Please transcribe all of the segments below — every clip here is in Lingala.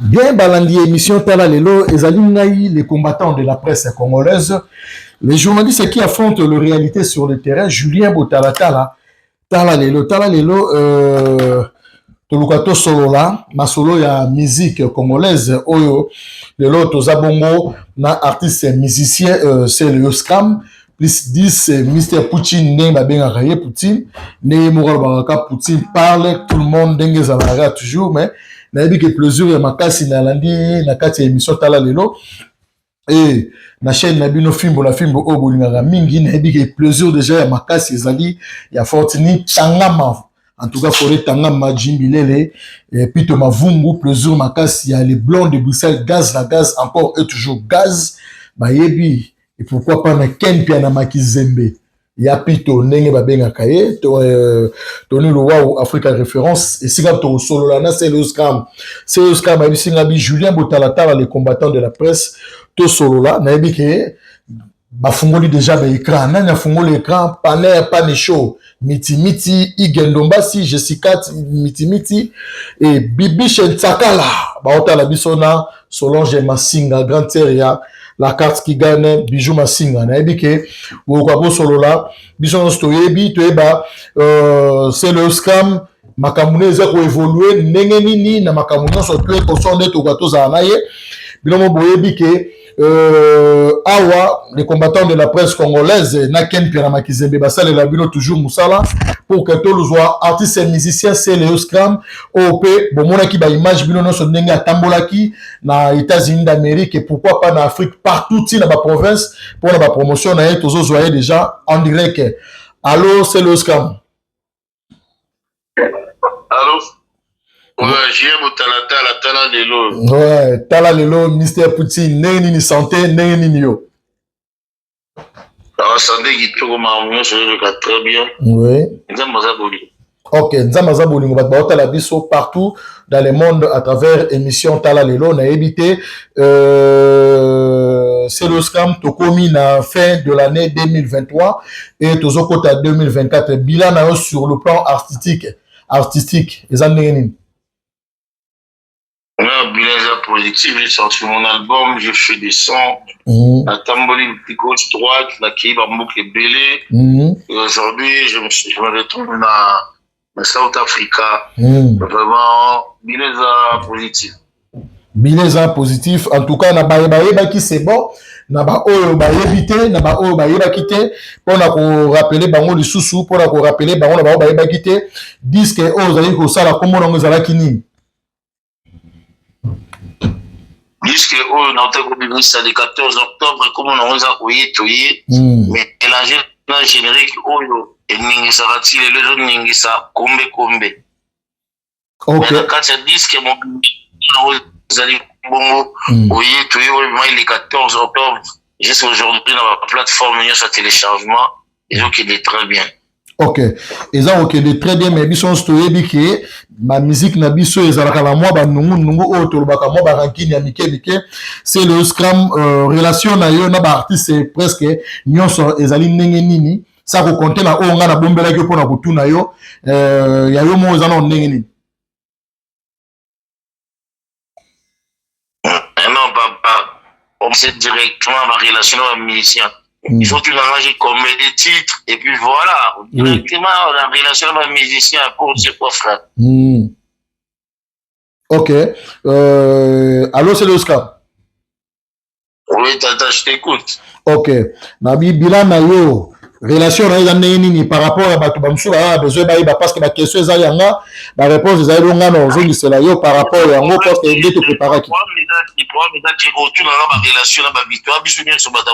Bien balandi émission Tala Lelo ezali ngai les combattants de la presse congolaise, les journalistes qui affrontent la réalité sur le terrain, Julien Botalatala. Tala Lelo, Tala Lelo, toluka tosolola masolo ya musique congolaise oyo lelo toza bongo na artiste musicien Celeo Scram plus 10, Mr Poutine, ndenge babengaka ye Poutine, ndenge moko alobaka ka Poutine parle tout le monde, ndenge ezalaka toujours. Mais nayebi ke plaisir ya makasi nalandi na kati ya émission Tala Lelo e na chaîne na bino Fimbo na Fimbo oyo bolingaka mingi. Nayebi ke plaisir déjà ya makasi ezali ya Fortini Tangama, en tout cas Forêt Tangama, Jimbilele et Pito Mavungu, plaisir makasi ya les blonds de Bruxelles, gaz la gaz encore et toujours gaz bayebi. Et pourquoi pas na Ken Pia na Makizembe ya Pito, ndenge babengaka ye to, Tony Luwau Africa Référence. Esika tosolola na Celeo Scram. Celeo Scram ayebisi nga bi Julien Botalatala, les combattants de la presse, tosolola. Nayebi ke bafungoli déjà baécran. Nani afungoli écran? Paner Pane Show, Mitimiti Igendombasi, Jessica Mitimiti et Bibiche Ntsakala baotala biso na Solange Masinga, grande sœur ya la carte qui gagne, Bijou Masinga. Nayebi ke bokoka bosolola biso nyonso, toyebi toyeba Celeo Scram, makambo ne eza koévoluer ndenge nini na makambo nyonso to ekoso nde tokoka tozala na ye. Bino mo boyebi ke awa les combattants de la presse congolaise na Ken Piana Makizembe basalela bino toujours mosala pour que toluzwa artiste et musicien Celeo Scram oyo mpe bomonaki baimage bino nyonso ndenge atambolaki na États-Unis d'Amérique et pourquoi pas na Afrique partout, ti na baprovince mpona bapromotion na ye. Tozozwa ye déjà en direct. Allo, Celeo Scram. Allo. Ouais, Julien Botalatala, Tala Lelo. Ouais, Tala Lelo, Mr Poutine, ndenge nini santé, ndenge nini yo? Alors, santé kitoko, makambo nyonso ezoleka très bien. Nzambe aza bolingo. Ok, Nzambe aza bolingo. Bato baotala biso partout dans le monde à travers émission Tala Lelo. Nayebi te, Celeo Scram, tokomi na fin de l'année 2023 et tozokota 2024. Bilan na yo sur le plan artistique eza ndenge nini? Ouais, bilan eza positif. J'ai sorti mon album, j'ai fait des sons. Natamboli gauche droite, nakei bamboka ebele. Et aujourd'hui, je me retrouve na South Africa. Vraiment, bilan eza positif. Bilan eza positif. En tout cas, na baye bayebaki, c'est bon. Na baoyo bayebi te, na baoyo bayebaki te, mpona korappeler bango lisusu, mpona korappeler bango, na baoyo bayebaki te, disque oyo ozalaki kosala, nkombo nango ezalaki nini? Disque oyo nauta kobimisa le 14 octobre, kombo nango eza Oye Toye, mélange na générique oyo eningisaka ti lelo, ezoningisa kombe kombe. Mais na kati ya disque mobimba nango ezali bongo Oye Toye, oyo ebimaki le 14 octobre. Jusqu'à aujourd'hui, na baplateforme nyonso ya téléchargement, ezokende très bien. Ok, eza kokende très bien. Mais biso nyonso toyebi ke bamusique na biso ezalaka na mwa banungunungu oyo tolobaka, mwa barancune ya mike mike. Celeo Scram, relation na yo na baartiste presque nyonso ezali ndenge nini? Sa kocompter na oyo ngai nabombelaki yo mpona kotuna yo, ya yo moko eza nao ndenge nini? Non, papa, on sait directement ma relation na bamusicien. Il faut que tu comme des titres, et puis voilà, directement, la relation avec les musicien pour dire quoi, frère. Ok. Allô, c'est Oscar. Oui, tata, je t'écoute. Ok. Nabi, bilan na yo, relation na yo ndenge nini par rapport à bato bamosusu baa besoin bayeba, parce que baquestion eza yanga, baréponse ezali bonga na ozongisela yo par rapport yango, parce que nde topréparaki. Problème eza ke otuna nga barelation na babito biso nyonso, bato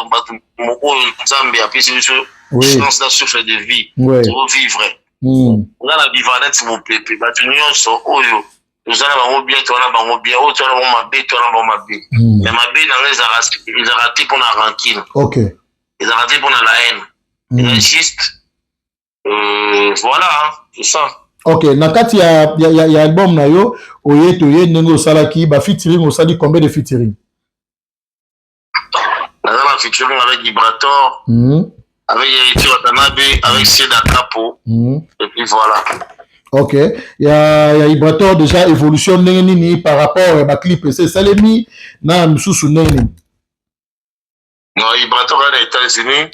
oyo Nzambe apesi biso chance na souffle de vie, tozovivre. Nga na vivre neti mopepe. Bato nyonso oyo toza na bango bien, toza na bango bien. Oyo toza na bango mabe, toza na bango mabe. Mais mabe nanga ezalaka te mpona rancune, ezalaka te mpona la haine. Eza juste, voilà, c'est ça. Ok, na kati ya album na yo Oye Toye, ndenge osalaki bafeaturing, osali combien de featuring? Naza na featuring avec Ibrator, avec Héritier Watanabe, avec Seda Capo, et puis voilà. Ok, ya Ibrator, déjà évolution ndenge nini par rapport ya baclip ese esalemi na misusu, ndenge nini? Non, Ibrator aza na États-Unis,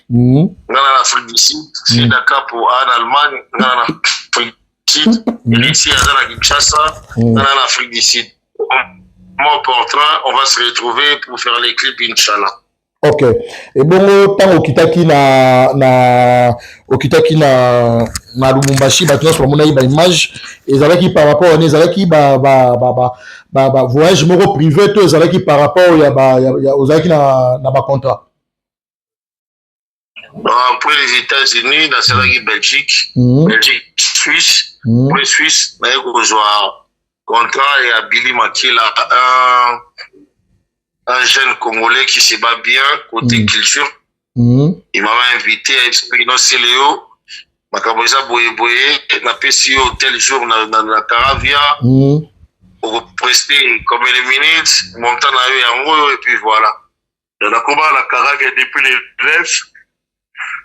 nga na Afrique du Sud. Frida Kapo en Allemagne, nga na Afrique du Sud. Héritier aza na Kinshasa, nga na Afrique du Sud. Mon portrait, on va se retrouver pour faire les clips, inchallah. Ok, ebongo ntango okitaki na okitaki na Lubumbashi, bato nyonso bamonaki baimage. Ezalaki par rapport wana, ezalaki ba voyage moko privé to ezalaki par rapport ya ozalaki na bacontrat? Après les États-Unis, nasalaki Belgique, Belgique, Suisse. Après Suisse, naye kozwa contrat ya Billy Makila, un jeune Congolais qui se bat bien côté culture. Il m'a invité à expliquer: non, c'est Léo, makambo eza boye boye, napesi yo tel jour na Caravia, okoprester combien de minutes, montant na yo yango oyo, et puis voilà. Donc nakoma na Caravia depuis le 9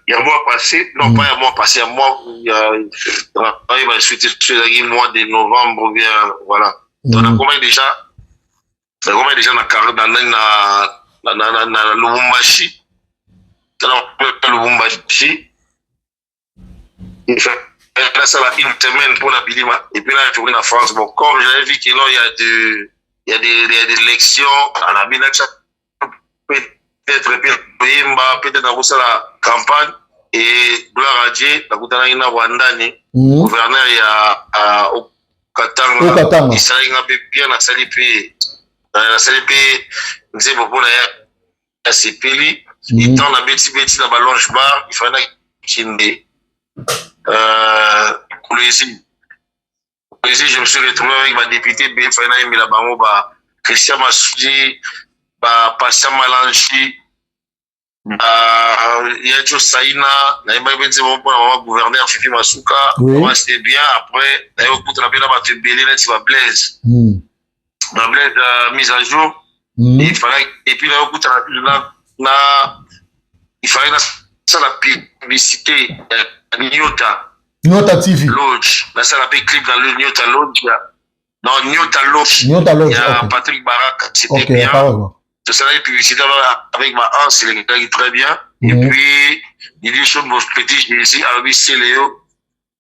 ya mois passé, non, pas ya mois passé, ya mois ya oyeba suite, ezalaki mois de novembre ou bien, voilà. Donc nakomaki déjà na na nani, na Lubumbashi. Tala, Lubumbashi nasala une semaine mpona bilima et puis na tourné na France. Bon, comme j'avais vu que non, il y a des élections anabi natya peut-être mpe koyemba, peut-être nakosala campagne. Et gloire à Dieu, nakutanaki na Rwandani, gouverneur ya Katanga. Esalaki nga mpe bien, nasali mpe nzembo mpona ya asepeli. Etant nabeti-beti na balonge bar, il fallait nakende Kolwezi. Kolwezi, je me suis retrouvé avec badéputé be, fallait nayembela bango, ba Christian Masudi, ba Patient Malangi, ba Yajo Saina. Nayembaki mpe nzembo mpona mama gouverneur Fifi Masuka. C'était bien. Après naye kokutana mpe na bato ebele neti ba Blaise, ba Blaise mise à jour. Il fallait, et puis naye kokutana na il fallait nasala publicité ya Nyota. Nyota TV. Lodge. Nasala mpe clip dans le Nyota Lodge, non, Nyota Lodge. Nyota Lodge. Ya Patrick Baraka, c'était bien. Tosalaki publicité avec ma Anse, elekaki très bien. Et puis Didi Shombo, petit Jésus, alobi: Seleo,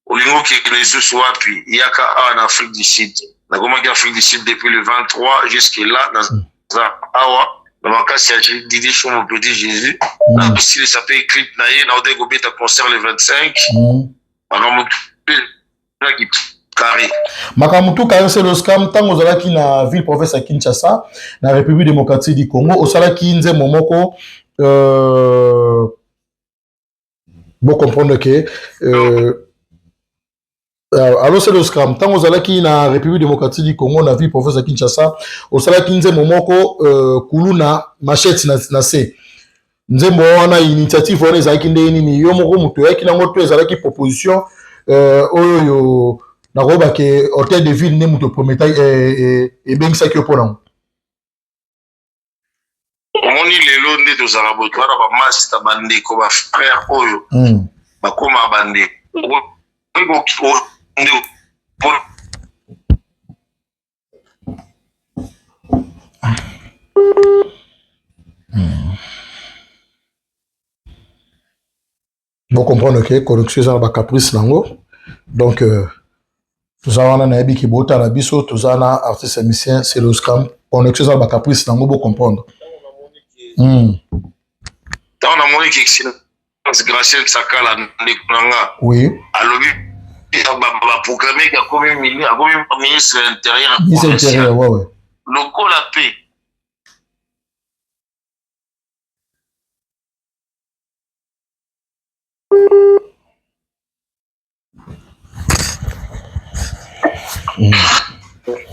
olingi okende lisusu wapi? Yaka awa na Afrique du Sud. Nakomaki Afrique du Sud depuis le 23, jusque là naza awa na makasi ya Didi Shombo, petit Jésus. Nakosilisa mpe clip na ye, naotaki kobeta concert le 25. Makambo ezaki carré. Makambo tu carré. Celeo Scram, ntango ozalaki na ville province ya Kinshasa, na République démocratique du Congo, osalaki nzembo moko, bocomprendre que alo Celeo Scram, ntango ozalaki na République démocratique du Congo, na ville province ya Kinshasa, osalaki nzembo moko, kuluna machette na se. Nzembo wana, initiative wana ezalaki ndenge nini? Yo moko moto oyaki nango to ezalaki proposition oyo nakoyeba ke hôtel de ville nde moto prometaki, ebengisaki yo mpo nango? Omoni, lelo nde tozala boye, toza na bamaster, bandeko, bafrère oyo bakóma bandeko. Nde Bocomprendre ke connexion eza na bacaprice nango. Donc toza wana, nayebi ke botala biso, toza na artiste musicien Celeo Scram. Connexion eza na bacaprice nango, bocomprendre. Ntango namoni ke excellence Graciel Sakala, ndeko na nga, alobi baproclame ke akomi ministre intérieur. Ministre intérieur, ouais. Lokola mpe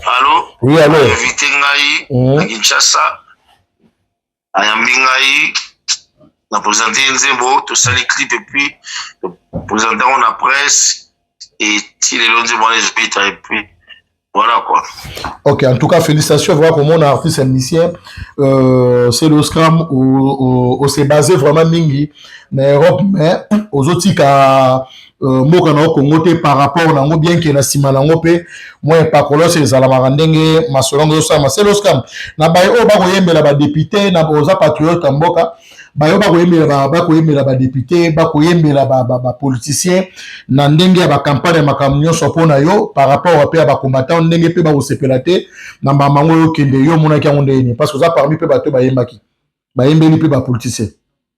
Allo? Oui, allo. Invité ngai na Kinshasa, ayambi ngai, na présente nzembo, tosali clip et puis présente yango na presse. Eti lelo nzembo wana ezobeta et puis Voilà quoi. Ok, en tout cas, félicitations vraiment pour mon artiste et musicien. C'est le Scram où on s'est basé vraiment mingi na Europe, mais aux autres ka mboka na Congo te par rapport nango bien que na sima nango pe moi epakolos ezalamaka ndenge masolo yango ezosalama. C'est le Scram. Na baye oyo bakoyembela ba député na oza patriote ya mboka bayo bakoyembela bakoyembela ba député bakoyembela ba, ba, ba politicien na ndenge ya bacampagne ya makambo nyonso mpo na yo par rapport mpe ya bacombattant ndenge mpe bakosepela te na mbamba yango oyo okende yo omonaki yango ndenge nini parce que oza parmi mpe bato bayembaki bayembeli mpe bapoliticien.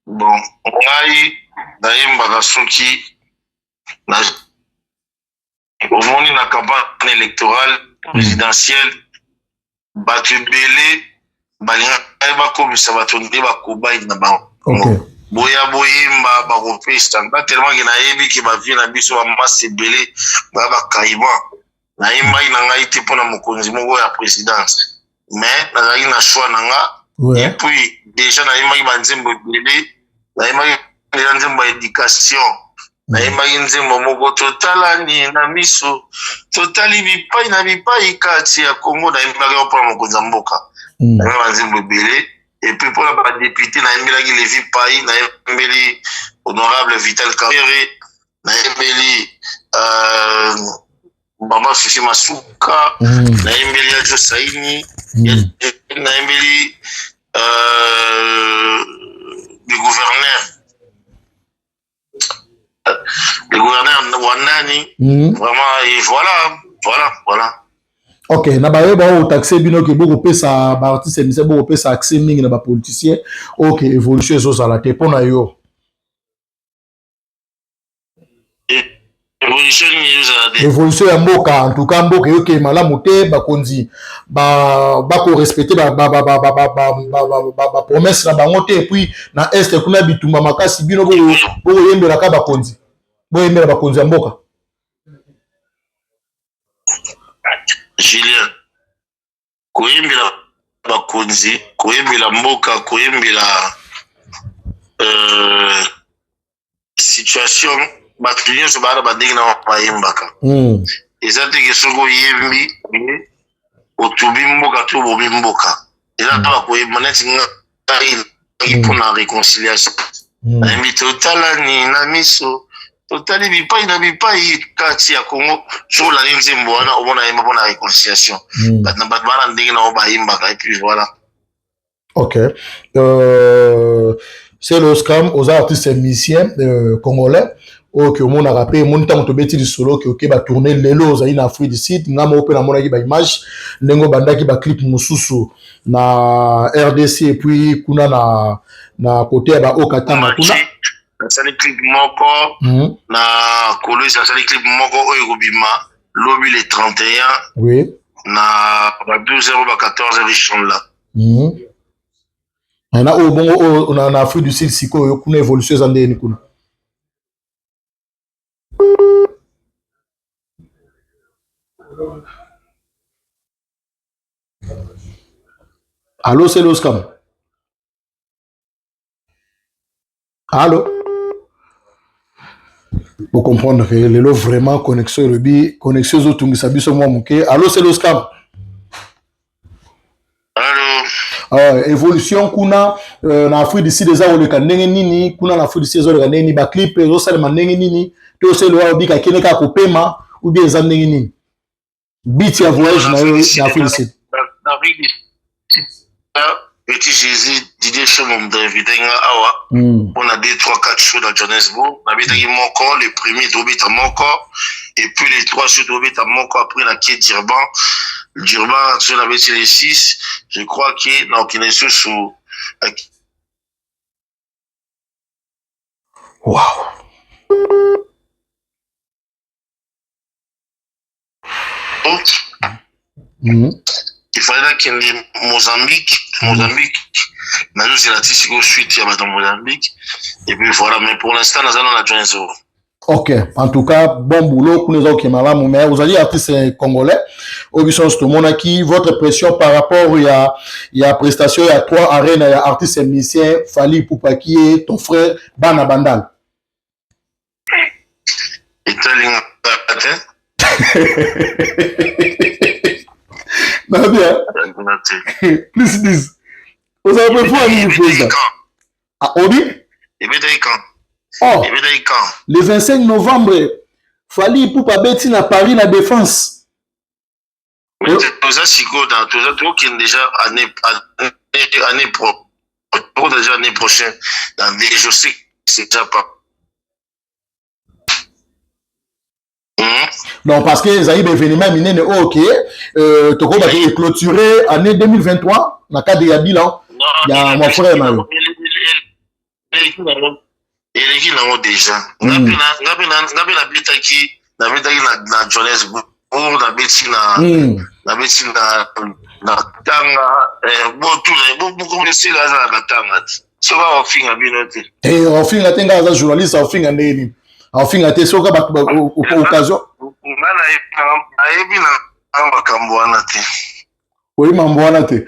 Bon, ngai nayembaka soki na omoni na campagne électorale présidentielle bato ebele balingaki bakomisa bato nde bakobai na bango. Boya boyemba bakopesa nga tellement ke nayebi ke bavie na biso bamasi ebele baya bakaiba. Nayembaki na ngai te mpona mokonzi moko ya présidence, mais nazalaki na choix na nga. Et puis déjà nayembaki banzembo ebele, nayembaki déjà nzembo ya éducation, nayembaki nzembo moko totalani na miso totali bipai na bipai kati ya Congo, nayembaki yango mpona mokonzi ya mboka. Nayembaki banzembo ebele. Et puis mpona badéputé nayembelaki Levi Pai, nayembeli honorable Vital Kamerhe, nayembeli mama Fifi Masuka, nayembeli Ajo Saini, nayembeli le gouverneur Wandani. Vraiment, et voilà, voilà, voilà. Ok, na bayeba oyo taxe bino ke bokopesa baartiste musicien, bokopesa accès mingi na bapoliticien. Ok, évolution ezozala te mpo na yo? Évolution nini ezozala te? Évolution ya mboka. En tout cas mboka eyokee malamu te, bakonzi bakorespecte bapromesse na bango te. Et puis na Est kuna bitumba makasi, bino bokoyembelaka bakonzi, boyembela bakonzi ya mboka. Julien, koyembela bakonzi, koyembela mboka, koyembela situation, bato nyonso baa na bandenge na bayembaka. Eza teke soki oyembi otubi mboka to obomi mboka. Eza kaka koyemba neti ngai mpona réconciliation. Nayembi totalani na miso totali bipai na bipai kati ya Congo. Soki olandi nzembo wana, omona yemba mpona réconciliation. Bato baa na ndenge na bango bayembaka, et puis voilà. Ok, c'est le Scram, oza artiste musicien congolais oyo ke omonaka mpe emoni ntango tobeti lisolo ke oke batourne. Lelo ozali na Afrique du Sud. Nga moko mpe namonaki baimage ndenge obandaki baclip mosusu na RDC et puis kuna na côté ya baokatanga kuna. Nasali clip moko na Kolwezi, nasali clip moko oyo ekobima lobi le 31 na ba 12 heures, ba 14 heures inchallah. Na oyo bongo oyo na Afrique du Sud sikoyo kuna, évolution eza ndeni kuna? Allo, c'est l'Oscam. Allo, pour comprendre que lelo vraiment connexion elobi connexion ezotungisa biso mwa moke. Allo, c'est l'Oscam. Allo. Évolution kuna na Afrique du Sud eza koleka ndenge nini? Kuna na Afrique du Sud ezoleka ndenge nini? Baclip ezosalema ndenge nini? To osele oyo obika akende kaka kopema ou bien eza ndenge nini but ya voyage na yo na Afrique du Sud? Na Afrique du Sud, petit Jésus Didier Shomo moto invité nga awa mpona 2 3 4 show na Johannesburg. Nabetaki moko, le premier tobeta moko et puis les trois show tobeta moko. Après nake Durban. Durban so nabeti les 6, je crois ke nakokende lisusu. Il fallait nakende Mozambique. Mozambique nazozela ti sikoyo suite ya bato ya Mozambique et puis voilà. Mais pour l'instant naza na Johannesburg. Ok, en tout cas bon boulot kuna, eza okende malamu. Mais ozali artiste congolais oyo biso nyonso tomonaki votre pression par rapport ya prestation ya 3 arena ya artiste musicien Fally Ipupa qui est ton frère, bana Bandal. Etalinga te. Na bien. Plus 10. Ozala mpe fo nini, président? Ah, obi? Ebetaki quand? Oh. Ebetaki quand? Le 25 novembre, Fally Ipupa abeti na Paris, na Défense. Toza sikoyo, toza tokende déjà année pro déjà, année prochaine, dans des, je sais, c'est déjà pas. Non, parce que ezali baévénement minene oyo ke tokobaki eclôturer année 2023 na cadre ya bilan ya mon frère na yo. Eleki nango déjà. Nga mpe nabetaki na Johannesburg, nabeti na nabeti na Tanga. Botuna bokomesela, aza na Katanga te, soki aofinga bino te. Te, aofinga te. Ngai aza journaliste, aofinga ndenge nini? Aofinga te soki bato occasion. Nga nayebi na makambo wana te. Oyebi mambo wana te?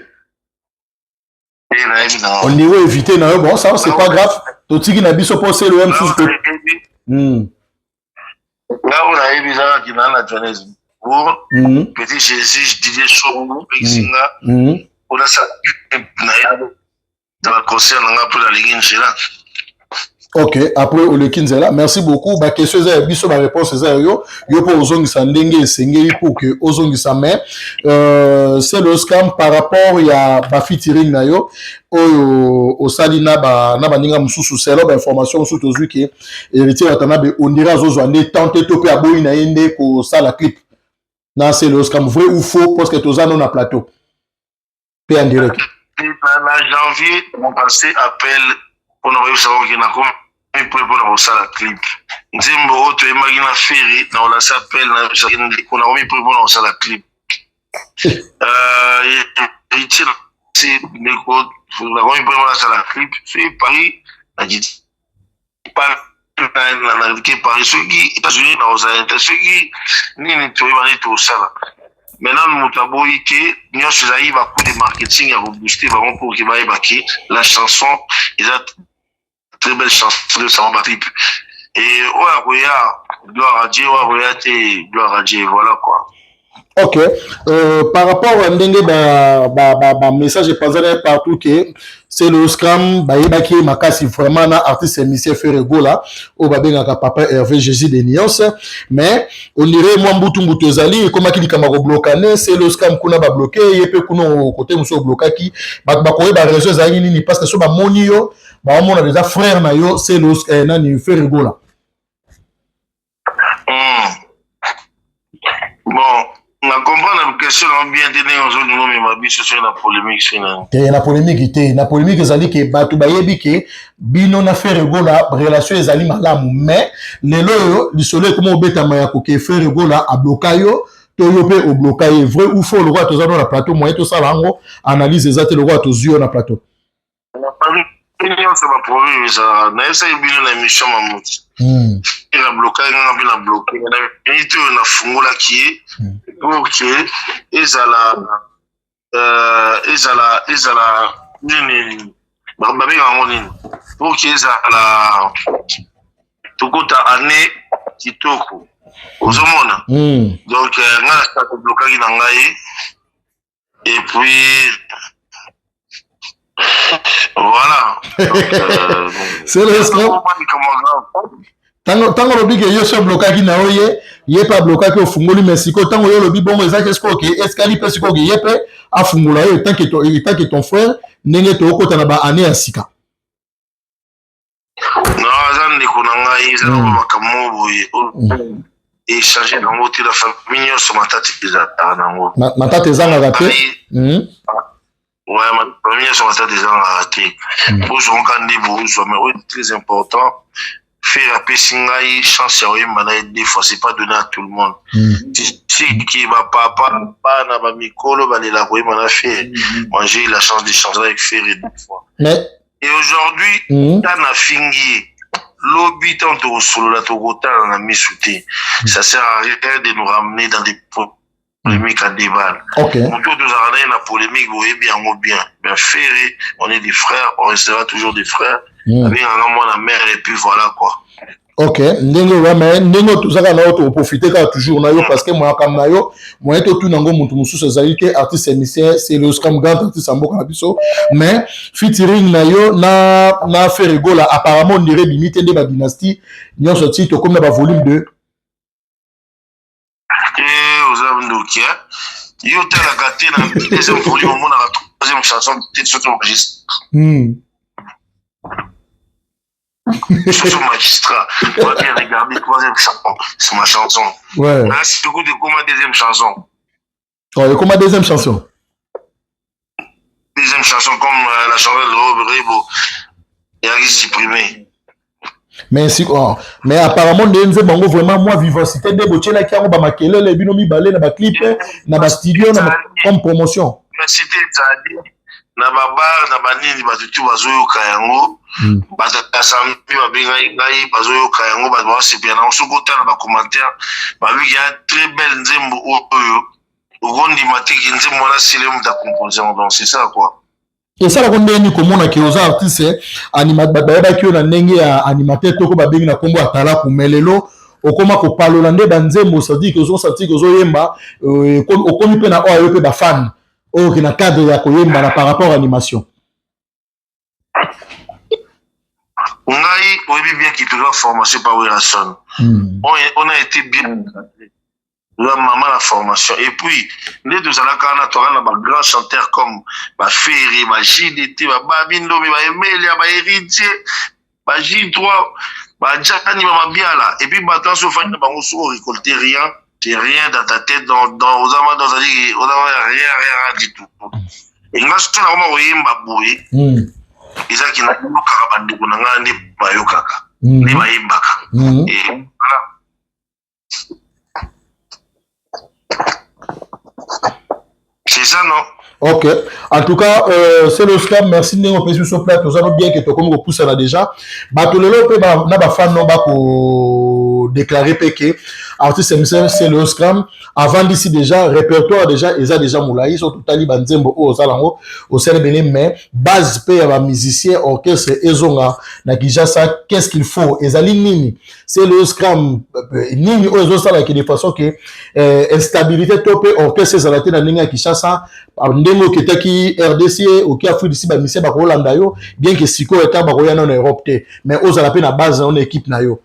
On dirait éviter na yo. Bon, ça, c'est pas grave, totiki na biso mpo selo ya mosusu te. Nga oyo nayebi ezalaki na Johannesburg, petit Jésus Didier Show opekisi nga mpona na ye na baconcert na nga mpo nalingi nzela. Ok, après oleki nzela. Merci beaucoup. Baquestion eza ya biso, baréponse eza ya yo. Yo mpo ozongisa ndenge esengeli pour que ozongisa. Mais c'est le scam par rapport ya bafeaturing na yo oyo osali na baninga mosusu. Selon bainformation mosusu tozwi ke Héritier Watanabe, on dirait azozwa nde tante to mpe aboyi na ye nde kosala clip na Celeo Scam. Vrai ou faux? Parce que toza no na plateau mpe en direct. Na janvier, on passé appel mpona koyebisa bango ke nakomi mpe mpona kosala clip. Nzembo oyo toyembaki na Ferre, na olasi appel na ndeko, nakomi mpe mpona kosala clip. Héritier, ndeko, nakomi mpe mpona kosala clip. Soki Paris, nakiti nake Paris. Soki États-Unis, nakozala te. Soki nini, toyeba nini tosala. Maintenant, moto aboyi te. Nyonso ezali bacoup de marketing ya kobooster bango pour ke bayeba ke la chanson eza très belle chanson de sango baclip. Et oyo akoya, gloire à Dieu. Oyo akoya te, gloire à Dieu. Voilà quoi. Ok, par rapport à ndenge ba message epanzana partout ke c'est le scam, bayebaki ye makasi vraiment na artiste émissaire Ferre Gola oyo babengaka Papa Hervé, Jésus de Nuance. Mais on dirait mwa mbutu mbutu ezali, ekomaki likambo ya koblokane. C'est le scam kuna babloke ye mpe kuna kote mosusu oblokaki bato, bakoyeba réseau ezalaki nini? Parce que so bamoni yo, baomona déjà frère na yo, c'est le nani, Ferre Gola. Bon, na comprendre question na bien te, ndenge ozolinga omema biso soki na polémique, soki na Te, na polémique te. Na polémique ezali ke bato bayebi ke bino na Ferre Gola relation ezali malamu. Mais lelo oyo lisolo ekoma obetama ya koke Ferre Gola abloka yo to yo mpe obloka ye. Vrai ou faux? Lokola toza no na plateau, moyen tosala yango analyse eza te lokola tozwi yo na plateau. Nyonso baproblème ezalaka, nayebisaki bino na émission Mamuti. Na blokaki nga mpe na bloke na minute oyo nafungolaki ye pour ke ezala nini, babenga yango nini, pour ke ezala tokota année kitoko, ozomona. Donc nga na koblokaki na ngai et puis voilà. C'est le ntango olobi ke yo so oblokaki na yo, ye mpe ablokaki, ofungoli. Mais sikoyo ntango yo olobi bongo, ezaki sikoyo ke esikali mpe sikoyo ke ye mpe afungola yo etanke ton frère, ndenge tookota na baannée ya sika. Non, aza ndeko na ngai. Eza na makambo boye échange nango te. La famille nyonso, matata ezalaka nango. Matata ezangaka te. Ouais, famille nyonso, matata ezangaka te. Bozwaka nde bozwa. Mais oyo très important, Ferre apesi ngai chance ya koyemba na ye deux fois, c'est pas donné à tout le monde. Siki bapapa, bana, bamikolo balela koyemba na Ferre. Moi, j'ai eu la chance d'échanger avec Ferre deux fois. Mais et aujourd'hui, ta na fingi ye lobi, ntango tokosolola, tokotala na misu te. Ça sert à rien de nous ramener dans des polémiques à débat. Moto tozalaka na ye na polémique, boyebi yango bien. Bien, Ferre, on est des frères, on restera toujours des frères. Abenganga mwana mère et puis voilà quoi. Ok, ndenge oyo, mais ndenge oyo tozaka na yo, toprofite kaka toujours na yo, parce que makambo na yo moyen totuna yango motu mosusu ezali te. Artiste musicien Celeo Scram, grand artiste ya mboka na biso, mais featuring na yo na Ferre Gola apparemment on dirait bimi te nde badynastie nyonso ti tokomi na bavolume 2. Te, oza ndoki. Yo otalaka te na deuxième volume, omonaka troisième chanson te, surtout enregistre. Surtout magistrat, on va bien regarder troisième chanson, c'est ma chanson. Là, c'est de comment deuxième chanson. Oh, et comment deuxième chanson? Deuxième chanson, comme la chanson de Rebo eyaki supprimé. Mais si, oh, mais apparemment nde nzembo yango vraiment mwa vivacité nde botielaki yango bamakelele bino mibale na baclip, na bastudio, na comme promotion. Vivacité ezali na babar, na banini, bato tu bazoyoka yango. Bato ya sambi babengai ngai, bazoyoka yango, bato bazosepela nango. Soki otala bacommentaire, babiki ya très belle nzembo oyo, okondima te ke nzembo wana sile moto acompose yango. Donc c'est ça quoi. Esalaka ndenge komona ke oza artiste bato bayebaki yo na ndenge ya animateur toko babengi na nkombo ya talaku, mais lelo okóma kopalola nde banzembo, c'est-à-dire ke ozosentir ke ozoyemba, okomi mpe na oyo yo mpe bafan oyo ke na cadre ya koyemba na par rapport animation. Ngai oyebi bien ke toza formation par Werrason. On a été bien la maman la formation, et puis nde tozalaka wana, toza na bagrand chanteur comme baFerre, baJDT, baBabi Ndomi, baEmelia, bahéritier, ba J3, bajani, bamabiala, et puis bato nyonso ofandi na bango, soki orécolte rien, t'es rien dans ta tête, dans ozama, dans c'est-à-dire ozama rien, rien, rien du tout. Et nga soki nakoma koyemba boye, ezalaki nayokaka bandeko na ngai nde bayokaka nde bayembaka et voilà. C'est ça, non? Ok, en tout cas, Celeo Scram, merci ndenge opesi biso plate. Toza no bien ke tokomi kopusana déjà. Bato lelo mpe na bafan no bakodéclare mpe ke artiste musicien Celeo Scram avandisi déjà répertoire, déjà eza déjà molai. So totali banzembo oyo osala yango, osala ebele, mais base mpe ya bamusicien, orchestre ezonga na Kinshasa, qu'est-ce qu'il faut? Ezali nini, Celeo Scram, nini oyo ezosalaka de façon ke instabilité to mpe orchestre ezala te na ndenge ya Kinshasa? Ndenge oketaki RDC, oki Afrique d'ici, bamusicien bakolanda yo bien ke sikoyo eta bakoya nano na Europe te, mais ozala mpe na base na yo, na équipe na yo.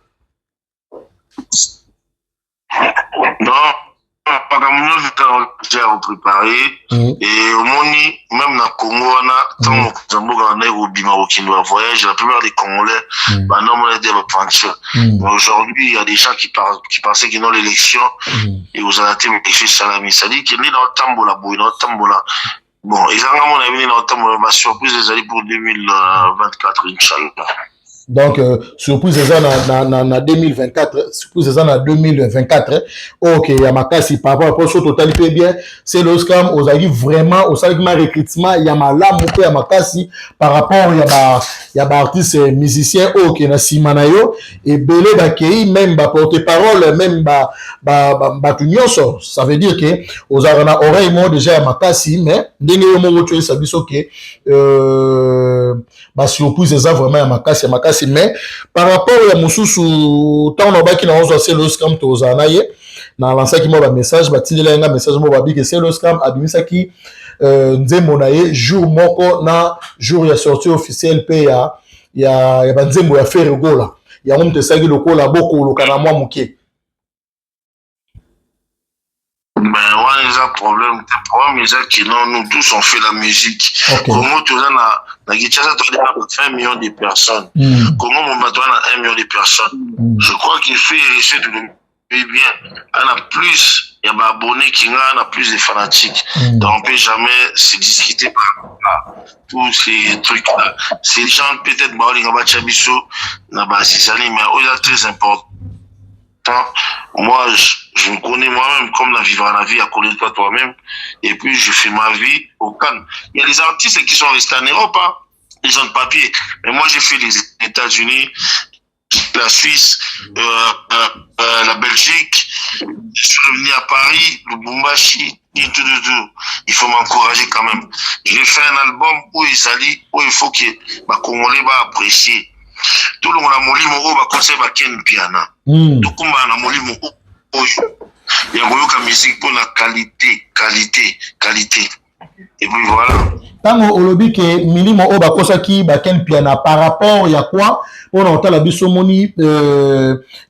Non, makambo nyonso eza ya koprépare. E omoni, même na Congo wana, ntango mokonzi ya mboka bandaki kobima kokende ba voyage, la plupart des Congolais bandomona ete baventure. Mais aujourd'hui, il y a des gens qui pensaient que non, l'élection ekozala te, élection esalami. C'est-à-dire ke nde na otambola boye, na otambola bon, ezanga mona yebi nde na otambola, basurprise ezali pour 2024, inchallah. Donc surprise eza na 2024, surprise eza na 2024. Ok, ya makasi par rapport so totali mpe bien, Celeo Scram ozalaki vraiment, osalaki ma recrutement ya malamu mpe ya makasi par rapport ya baartiste musicien oyo ke na nsima na yo ebele bakei, même baporte parole, même bato nyonso. Ça veut dire ke ozalaka na oreille moko déjà ya makasi, mais ndenge yo moko toyesa biso ke basurprise eza vraiment ya makasi, ya makasi. Mais par rapport ya mosusu, ntango nalobaki na ozwa Celeo Scram, tozala na ye, nalansaki mwa bamessage, batindela nga message moko, babiki Celeo Scram abimisaki nzembo na ye jour moko na jour ya sortie officielle mpe ya banzembo ya Ferre Gola. Yango moto esalaki lokola bokoloka na mwa moke. Ben, wana eza problème te. Problème eza que non, nous tous on fait la musique. Congo toza na Kinshasa, toza na 20 millions de personnes. Congo momba toza na 1 million de personnes. Je crois qu'il fait réussir bien, ana plus ya baabonné kinga, ana plus de fanatiques. Donc on peut jamais se discuter par tous ces trucs là. Ces gens peut-être baolinga batya biso na basisani, mais oyo eza très important, moi je me connais moi-même, comme la vivre la vie à connaître toi-même, et puis je fais ma vie au calme. Il y a des artistes qui sont restés en Europe, hein, les gens de papier, mais moi j'ai fait les États-Unis, la Suisse, la Belgique, je suis revenu à Paris, Lubumbashi, tout, tout, tout. Il faut m'encourager quand même. J'ai fait un album où il où il faut que les Congolais va apprécier. Tolongola molimo oyo bakosaki ba Ken Mpiana. Tokumbana na molimo oyo ya koyoka musique mpo na qualité, qualité, qualité. Et puis voilà. Ntango olobi ke milimo oyo bakosaki ba Ken Mpiana, par rapport ya quoi? Mpona kotala biso moni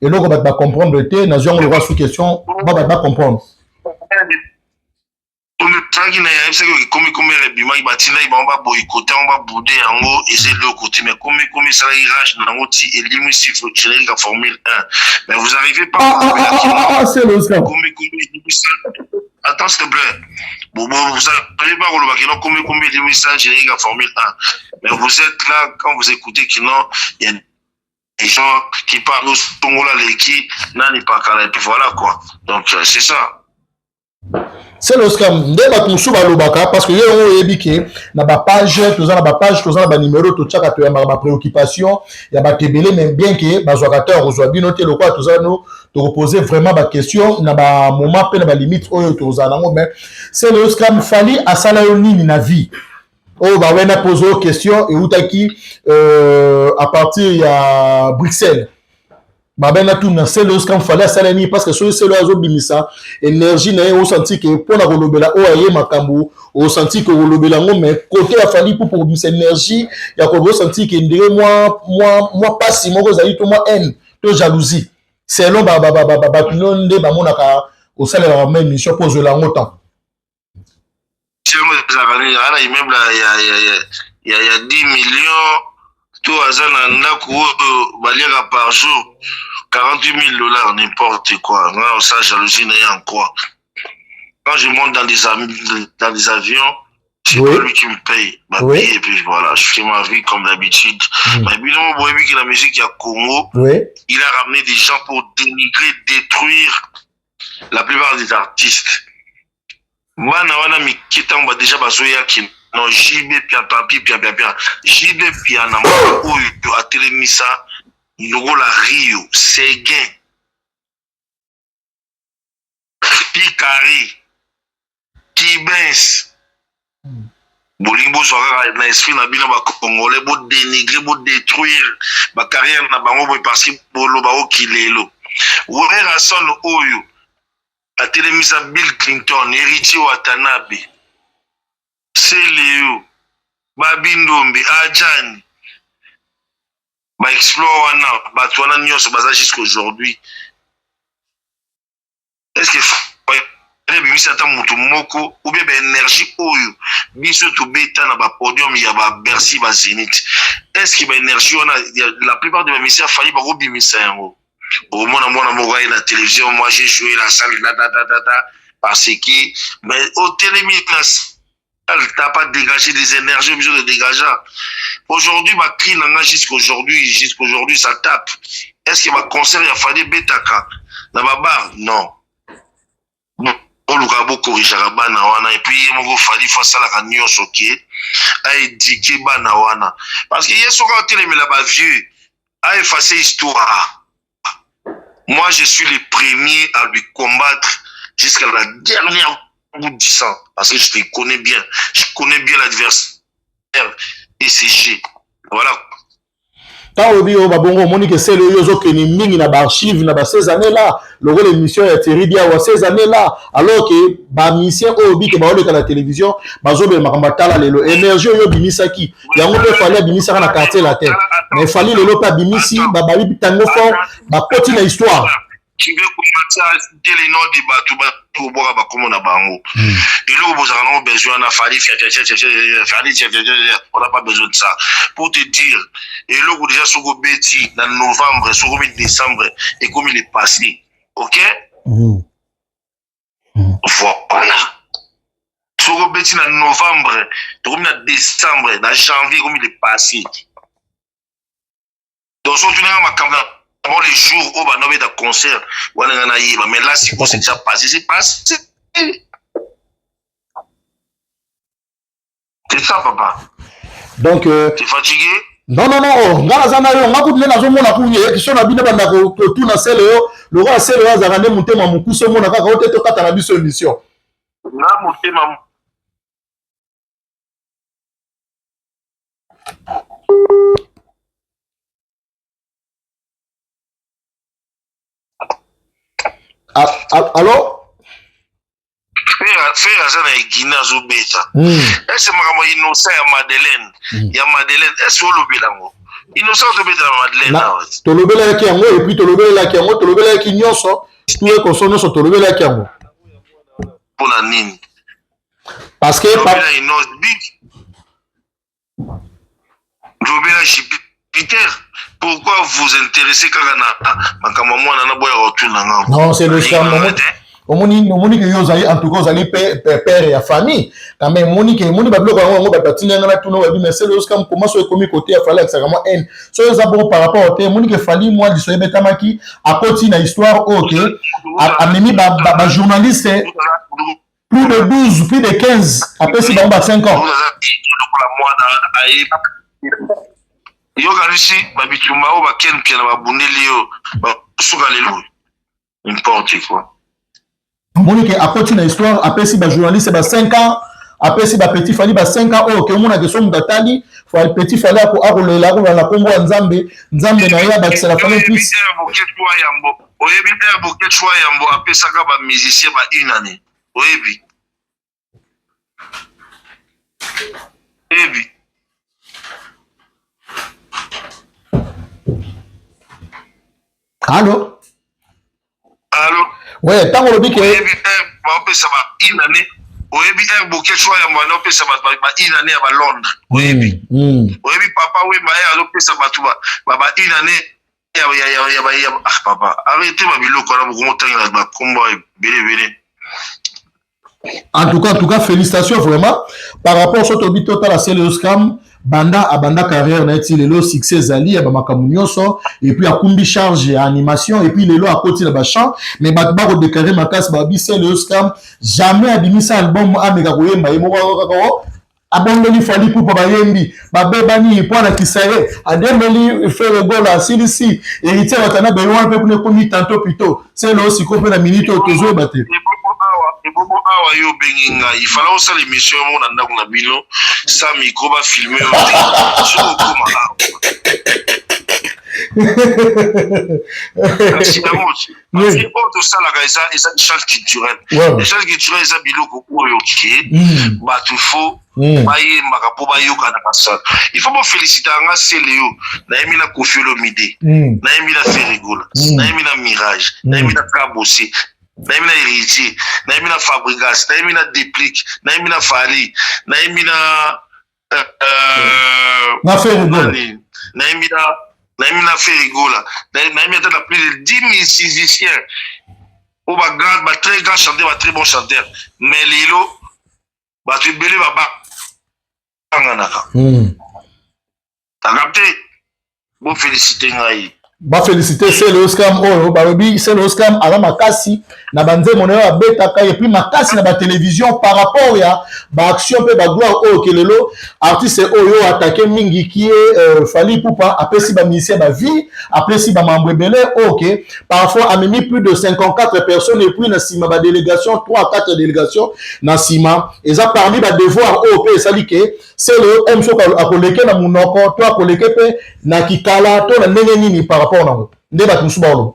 eloko bato bacomprendre te, nazwi yango lokwa sous question ba bato bacomprendre. Tozalaki na yebisaki oke komi komi ebimaki, batindaki bango baboyikote yango, babude yango, eza eloko te. Mais komi komi esalaki rage na yango ti elimwisi générique ya Formule 1, mais vous arrivez pas. Ah, ah, ah, ah, ah, c'est le Komi komi elimwisa. Attends, s'il te plaît. Bon, bon, vous arrivez pas koloba que non, komi komi elimwisa générique ya Formule 1, mais vous êtes là, quand vous écoutez que non, il y a des gens qui parlent tongola leki nani pakala, et puis voilà quoi. Donc c'est ça. C'est Oscar nde bato mosusu balobaka, parce que ye yango oyebi ke na bapage toza, na bapage toza, na banimero totiaka, toyambaka bapréoccupation ya bato ebele. Mais bien ke bazwaka te ya kozwa bino te, lokola toza no, tokopose vraiment baquestion na bamoment mpe na balimite oyo tozala nango. Mais c'est le Oscar, Fally asala yo nini na vie? Oyo bawenda pose oyo question eutaki à partir ya Bruxelles. Babenda tuna Sele Oscar, Fally asala nini? Parce que soki Sele azobimisa énergie na ye, osanti ke mpona kolobela oyo aye makambo, osanti ke kolobela yango. Mais côté ya Fally mpo kobimisa énergie ya koloba, osanti ke ndenge mwa pasi moko ezali, to mwa haine to jalousie, selon bato no nde bamonaka osalelaka ma émission mpo ozwela yango temps. Ezalaka nini? Aza na immeuble ya 10 millions, to aza na ndako oyo baliaka par jour 48 000 dollars? N'importe quoi. Nga osala jalousie na ye en quoi? Quand je monte dans des avions, c'est pas lui qui me paye ma paye. Et puis voilà, je fais ma vie comme d'habitude. Mais bino boyebi que la musique ya Congo, il a ramené des gens pour dénigrer, détruire la plupart des artistes. Bana wana mike, ntango déjà bazoyaki no JB pia papi pia pia pia JB pia na moko oyo atelemisa lokola Rio Seguin Picari Kibens. Bolingi bozwa kaka na esprit na bino bacongolais, bodénigre, bodétruire bacarrière na bango boye, parce que boloba oki lelo Werrason oyo atelemisa Bill Clinton, Héritier Watanabe, Seleo, Babindombe, Ajani, baexploit wana, bato wana nyonso baza jusqu'aujourd'hui. Est ce que ebimisi ata motu moko ou bien baénergie oyo biso tobeta na bapodium ya baBercy, baZénith? Est ce que baénergie wana, la plupart de bamusiciens Fally bakobimisa yango? Okomona mwana moko aye na télévision: "Moi, j'ai joué la salle da da da da da", parce que mais otelemi na salle, t'as pas dégagé des énergies obligé de dégager. Aujourd'hui bacri na nga jusqu'aujourd'hui ça tape. Est ce que baconcert ya Fally ebetaka na babar? Non. Oluka bokorigaka bana wana. Et puis ye moko Fally, faut asalaka nyonso ke aéduquer bana wana, parce que ye soki atelemela bavieux, aefface histoire. Moi, je suis le premier à lui combattre jusqu'à la dernière goutte du sang, parce que je les connais bien, je connais bien l'adversaire et c'est G, voilà. Ntango olobi oyo babongo, omoni ke Sele oyo ozokende mingi na baarchive na ba ces années là, lokola émission ya Thierry Diawa, ces années là, alors ke bamusicien oyo bike baoleka na télévision, bazobela makambo atala lelo. Énergie oyo obimisaki yango mpe Fally abimisaka na Quartier Latin, mais Fally lelo mpe abimisi bababi tango fort, bakoti na histoire. Tu veux commencer à citer les noms de bato bakobwaka bakombo na bango. Eloko bozalaka nango besoin na Fally, Fally, on n'a pas besoin de ça. Pour te dire, eloko déjà soki obeti na novembre, soki omi décembre, ekomi le passé, ok? Voilà, soki obeti na novembre, tokomi na décembre, na janvier, ekomi le passé. Donc soki tunanga makambo bon, les jours oyo banda obeta concert wana, nga nayeba. Mais là sikoyo, c'est déjà passé, c'est passé, c'est ça, papa. Donc t'es fatigué? Non, non, non, oh, nga naza na yo. Nga kutu nde nazomona ku question na bino banda kotuna Sele oyo, lokola Sele oyo azalaka nde motema mokuse, omona kaka o te, tokata na biso émission. Nga motema Allo. Ferre aza na Guinée, azobeta. Ese makambo Innocent ya Madeleine, ya Madeleine, ese olobela yango? Innocent azobeta na Madeleine awa. Tolobelaki yango, et puis tolobelaki yango, tolobelaki nyonso, tuye koso nyonso, tolobelaki yango. Mpona nini? Parce que lobela Innoss'B, lobela Jupiter. Pourquoi vous intéressez kaka na makambo ya mwana na boya kotuna nga? Non, c'est le omoni, omoni ke yo ozali, en tout cas ozali père ya famille quand même. Omoni ke, omoni babiloko yango, yango bato batindi yanga na tuna. Babi, mais Celeo Scram, koma so ekomi kote ya Fally, akisaka mwa haine. So eza bongo par rapport te, omoni ke Fally mwa liso ebetamaki, akoti na histoire oyo ke amemi bajournaliste plus de 12, plus de 15, apesi bango ba 5 ans. Yokanisi babitumba oyo bakemke na babundeli yo, basuka lelo, n'importe quoi. Omoni ke akoti na histoire, apesi bajournaliste ba 5 ans, apesi bapetit Fally ba 5 ans. Oyo ke omonake so moto atali petit Fally, akolela, akolela na nkombo ya Nzambe, Nzambe na ye abakisela Fally plus. Oyebi air Boketshu Yambo apesaka bamusicien ba une année, oyebi? Oyebi? Allo? Allo? Ouais, ntango olobi ke Oyebi baopesa ba une année? Oyebi air Boketshu Yambo wana opesa bato ba une année ya balondres, oyebi? Oyebi Papa Wemba ye azopesa bato ba une année ya, ah papa, arrête babiloko wana, bokomotangela bakombo ebele ebele. En tout cas, félicitations vraiment par rapport so tobi totala Celeo Scram, banda abanda carrière na ye ti lelo, succès ezali ya bamakambo nyonso, et puis akumbi charge ya animation, et puis lelo akoti na bachant. Mais bato bakodéclare makasi, babi Celeo Scram jamais abimisa album, ameka koyemba ye moko kaka. Abondeli Fally Ipupa, bayembi, babebani mpo alakisa ye, adembeli Ferre Gola, asilisi Héritier Watanabe wana mpe kuna ekomi tantôt plutôt Celeo. Sikoyo mpe na minute oyo tozoyeba te. Ebongo awa yo obengi ngai, ifala osala émission moko na ndako na bino sa micro, bafilme yo te. Soki okóma awa, kasi yango oyo tosalaka eza échange culturel. Échange culturel eza biloko oyo ke bato fo bayembaka mpo bayokana. Basala, il faut boféliciter nga Celeo. Nayembi na Koffi Olomide, nayembi na Ferre Gola, nayembi na Mirage, nayembi na Kabose, nayembi na Héritier, nayembi na Fabregas, nayembi na Deplick, nayembi na Fally, nayembi na Na Ferre Gola. Nayembi na Ferre Gola, nayembi ata na plus de 10 musiciens oyo bagrand, batrès grand chanteur, batrès bon chanteur. Mais lelo bato ebele babanganaka. Akapte, bofélicité ngai. Bafélicité Celeo Scram oyo balobi Celeo Scram aza makasi na banzembo na yo abetaka, et puis makasi na batélévision par rapport ya baaction mpe bagloire oyo ke lelo artiste oyo atake mingi ki ye Fally Ipupa, apesi bamusicien bavie, apesi bamambo ebele oyo ke parfois amemi plus de 54 personnes, et puis na nsima badélégation, 3 à 4 délégation na nsima. Eza parmi badevoir oyo mpe esali ke Celeo M soki akoleke na monoko to akoleke mpe na kikala to na ndenge nini par rapport nango nde bato mosusu baoloba.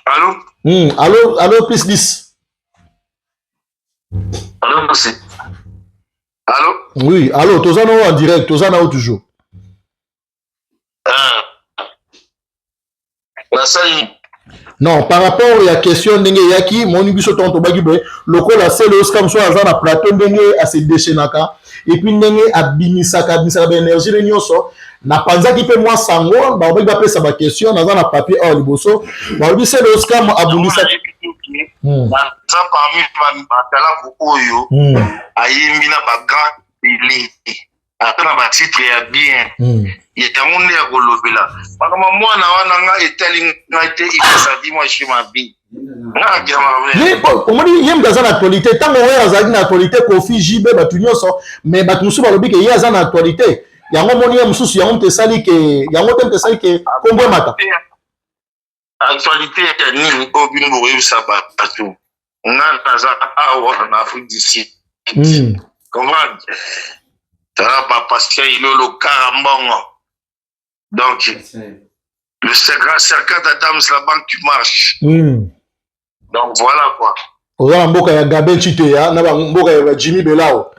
Allo? Allo, allo, plus 10. Allo, allo? Oui, allo, toza nao en direct, toza nao toujours. Nasali. Non, par rapport ya question ndenge eyaki, moni biso ntongo tobaki boye, lokola Celeo Scram so aza na plateau, ndenge ase déchaînaka et puis ndenge abimisaka, abimisaka baénergie ne nyonso, napanzaki mpe mwa sango, balobaki bapesa baquestion. Naza na papier awa liboso, balobi Celeo Scram abundisaki. Naza parmi batalaku oyo ayembi na bagrand télé, ata na batitre ya bien. Yango nde ya kolobela makambo mwana wana, nga etali ngai te. Ipesadi moi je ma vie. Omoni, ye moto aza na actualité. Ntango oyo azalaki na actualité, Koffi, JB, bato nyonso, mais bato mosusu balobi ke ye aza na actualité. Yango omoni ye mosusu, yango moto esali ke, yango te moto esali ke kombo emata. Actualité ya nini oyo bino bokoyebisa bato? Nga naza awa na Afrique du Sud, comprendre. Tala ba Pascal Ilolo Karambongo. Donc, le Serkat Adams, la banque qui marche. Donc voilà quoi. Oza na mboka ya Gabin Chiteya, na mboka ya Jimmy Belao.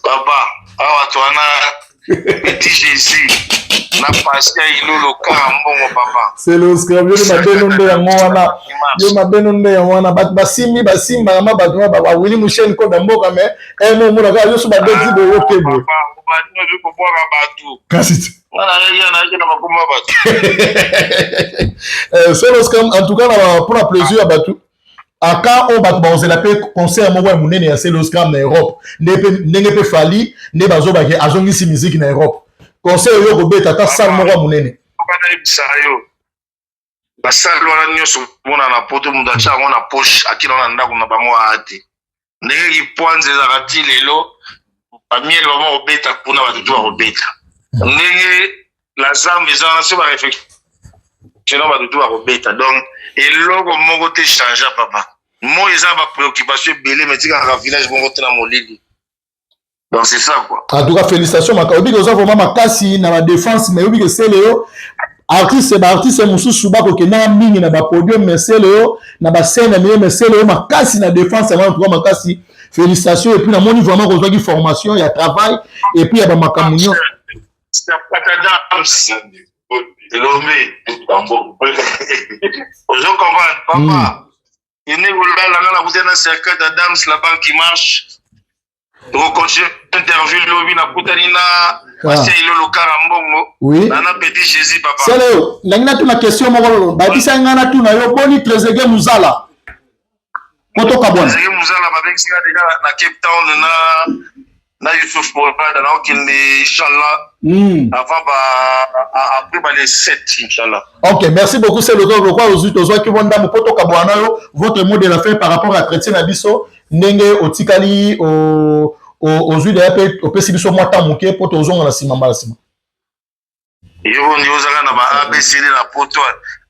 Papa, awa toana petit Jésus na Pascal Ilolo Karambongo papa. C'est le scrabble yo mabeno nde yango wana. Yo mabeno nde yango wana bato basimbi basimbaka ma bato ma ba Willy Musheni koda mboka mais eh mo mona kaka yo so babeti boye oke boye. Papa, obandi bato. Kasi wana na bakoma bato. C'est le scrabble en tout cas pour la plaisir ya bato. Aka oyo bato bakozela mpe concert moko ya monene ya Celeo Scram na Europe, ndenge mpe Fally nde bazobaki azongisi musique na Europe, concert oyo kobeta ata salle moko ya monene. Nayebisa yo, basale wana nyonso mona na poto, moto atya yango na poche, akina na ndako na bango aya te. Ndenge kipwanza ezalaka ti lelo, bamiele bama kobeta kuna, bato tu bakobeta. Ndenge la zambe eza wana, so baréflexion, bato tu bakobeta. Donc eloko moko te change, papa. Moi eza na bapréoccupation ebele, mais tikaka village moko te na molili. Donc c'est ça quoi. En tout cas, félicitations. Oyebi oza vraiment makasi na badéfense, mais oyebi ke Celeo artiste, baartiste mosusu bakokendaka mingi na bapodium, mais Celeo na bascène ya minene, mais Celeo makasi na défense yango. En tout cas makasi, félicitations. Et puis namoni vraiment kozwaki formation ya travail et puis ya bamakambo nyonso. Elombe, ozo comprendre papa, ene kolala nga nakuti na Serkat Adams, la banque qui marche. Tokocontinue interview lobi. Nakutani na Patient Ilolo Kara Mbongo. Oui. Na petit Jésus papa. Celeo, ndenge natuna question moko, bayebisaki ngai natuna yo: boni Trésege Muzala po tokabwana? Trésege Muzala babengisi nga déjà na Cape Town na Yusuf Morada. Naokende inchallah avant ba après ba les 7 inchallah. Ok, merci beaucoup. C'est le lokwa ozwi, tozwaki mwa ndambo mpo tokabwana yo. Votre mot de la fin par rapport à chrétien na biso, ndenge otikali ozwi deya mpe opesi biso mwa temps moke mpo tozonga na nsima, mbala nsima. Yo ndi ozalaka na ba ABCD na poto.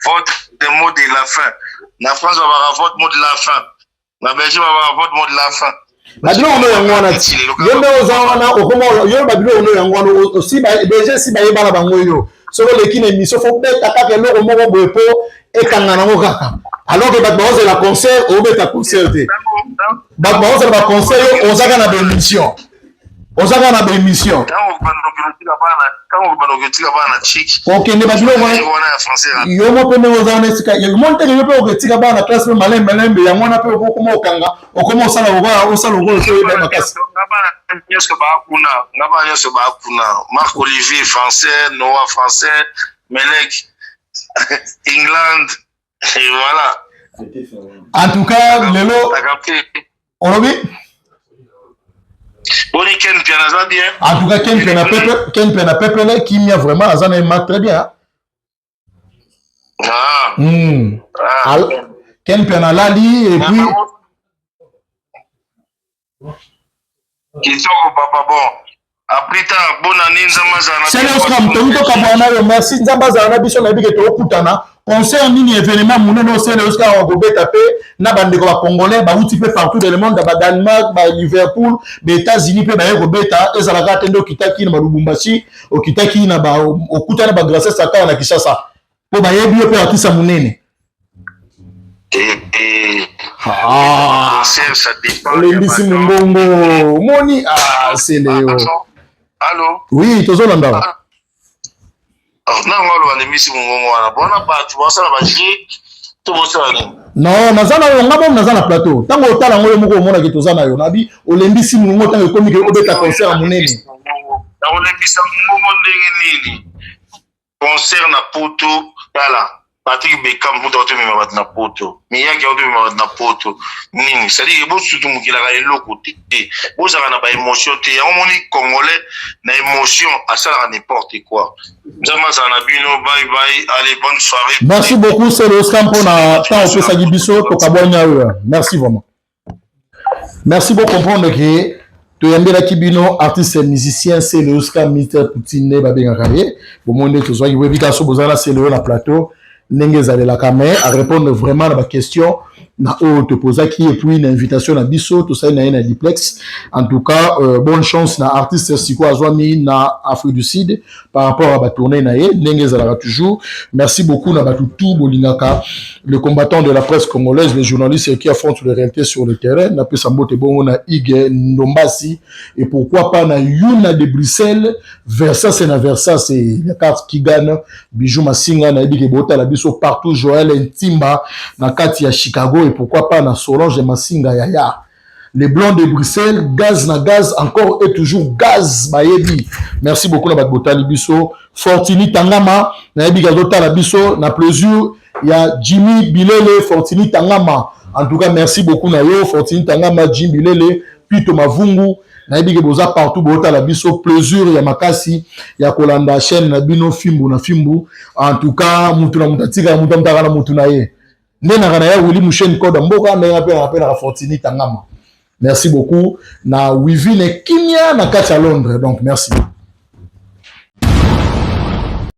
Votre mot de la fin, na France babaka votre mot de la fin, na Belgique babaka votre mot de la fin. Babiloko no yango wana ti yo nde oza wana, okoma yo babiloko no yango wana osi deja esi bayebana bango. Yo soki oleki na émission, faut beta kaka eloko moko boye mpo ekanga nango kaka, alors que bato baozela concert, obeta concert te. Bato baozela baconcert, yo ozaka na baémission, ozaka na baémission. Okende babiloko yo mo mpe ndenge oza wana, esika moni teke yo mpe oketika bana na classe mpe malembe malembe yango wana mpe okoma okanga, okoma osala lokola, osala lokola so oyeba makasi. Nga nyonso baakuna, nga bana nyonso baakuna: Marc Olivier français, Noah français, Melek England, et voilà. En tout cas lelo olobi. Boni Ken Piana, aza bien? En tout cas Ken Piana pepe, Ken Piana pepele kimia vraiment, aza na ye ma très bien. Ah. Ah. Ken Piana alali et puis Kitoko papa. Bon, à plus tard, bonne année, Nzambe azala na Celeo Scram, toki tokabwana na yo. Merci, Nzambe azala na biso. Nayebi ke tokokutana concert nini, événement monene oyo Celeo Scram akobeta mpe na bandeko bacongolais bauti mpe partout dans le monde, baDanmark, baLiverpool, baÉtats-Unis mpe baye kobeta. Ezalaka te nde okitaki na baLubumbashi, okitaki na ba okutani na bagrâce Sakala na Kinshasa mpo bayebi yo mpe artiste monene. Ah, olembisi mongongo, omoni. Ah, Celeo. Allo? Oui, tozolanda. Nango aloba lembisi mongongo wana bona bato basala baje to bosala nini? Non, naza na yo, nga momo naza na plateau. Ntango otala yango yo moko, omonaki toza na yo. Nabi olembisi mongongo ntango ekomi ke obeta concert ya monene. Nakolembisa mongongo ndenge nini? Concert na poto, tala Patrick Beckham mutu aotomema bato na poto, Miyaki aotomema bato na poto nini. C'est-à-dire bosutumukilaka eloko te, bozalaka na baémotion te. Yango moni congolais na émotion asalaka n'importe quoi. Nzambe azala na bino. Bye bye, allez, bonne soirée. Merci beaucoup Celeo Scram mpona temps opesaki biso. Tokabwani oyo. Merci vraiment, merci. Bocomprendre ke toyambelaki bino artiste musicien Celeo Scram, Mr Poutine nde babengaka ye. Bomoi nde tozwaki, boyebi kaka so bozala na Celeo na plateau ndenge ezalelaka, mais arépondre vraiment na baquestion. Na oyo topozaki et puis na invitation na biso tosali na ye na duplex. En tout cas, bonne chance na artiste. Sikoyo azwami na Afrique du Sud par rapport à batournée na ye, ndenge ezalaka toujours. Merci beaucoup na bato tout bolingaka le combattant de la presse congolaise, les journalistes qui affrontent les réalités sur le terrain. Napesa mbote bongo na Ige Ndombasi et pourquoi pas na Yuna de Bruxelles, Versas na Versas la carte Kigan, Bijou Masinga. Nayebi ke botala biso partout. Joël Ntimba na kati ya Chicago et pourquoi pas na Solange Masinga, yaya les Blancs de Bruxelles. Gaz na gaz, encore et toujours gaz, bayebi. Merci beaucoup na bato botali biso. Fortini Tangama, nayebi ke azotala biso na plaisir ya Jimmy Bilele. Fortini Tangama, en tout cas merci beaucoup na yo, Fortini Tangama, Jim Bilele, Pito Mavungu. Nayebi ke boza partout, botala biso. Plaisir ya makasi ya kolanda chaîne na bino Fimbu na Fimbu. En tout cas, mutu na mutu atikaka mutu amutaka na mutu na ye nde naka na ya Wili Musheni Koda mboka ndenge mpe naka Fortini Tangama. Merci beaucoup na Wivine Kimia na kati ya Londres. Donc merci.